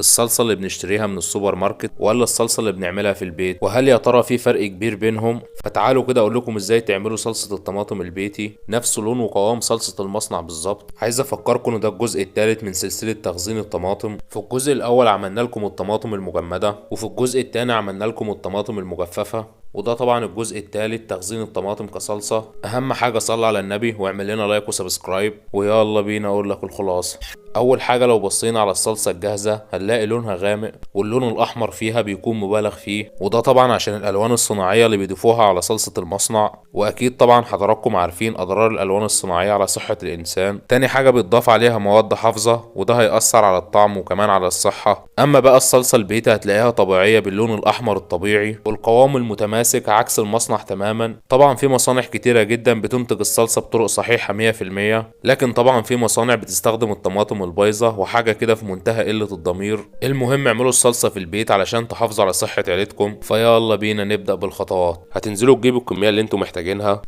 الصلصة اللي بنشتريها من السوبر ماركت ولا الصلصة اللي بنعملها في البيت؟ وهل يا ترى في فرق كبير بينهم؟ فتعالوا كده اقول لكم ازاي تعملوا صلصة الطماطم البيتي نفس لون وقوام صلصة المصنع بالظبط. عايز افكركم ان ده الجزء الثالث من سلسلة تخزين الطماطم. في الجزء الاول عملنا لكم الطماطم المجمدة، وفي الجزء الثاني عملنا لكم الطماطم المجففة، وده طبعا الجزء الثالث تخزين الطماطم كصلصة. اهم حاجة صلي على النبي واعمل لنا like و subscribe، ويلا بينا اقول لك الخلاصة. اول حاجة لو بصينا على الصلصة الجاهزة هنلاقي لونها غامق، واللون الاحمر فيها بيكون مبالغ فيه، وده طبعا عشان الالوان الصناعية اللي بيضيفوها على صلصة المصنع، واكيد طبعا حضراتكم عارفين اضرار الالوان الصناعية على صحة الانسان. تاني حاجة بيتضاف عليها مواد حافظة، وده هيأثر على الطعم وكمان على الصحة. اما بقى الصلصة البيتي هتلاقيها طبيعية باللون الاحمر الطبيعي والقوام المتماسك عكس المصنع تماما. طبعا في مصانع كتيرة جدا بتنتج الصلصة بطرق صحيحة 100%، لكن طبعا في مصانع بتستخدم الطماطم البايظة وحاجة كده في منتهى قلة الضمير. المهم اعملوا الصلصة في البيت علشان تحافظوا على صحة عيلتكم. فيلا بينا نبدأ بالخطوات. هتنزلوا تجيبوا الكمية اللي انتم محتاجينها.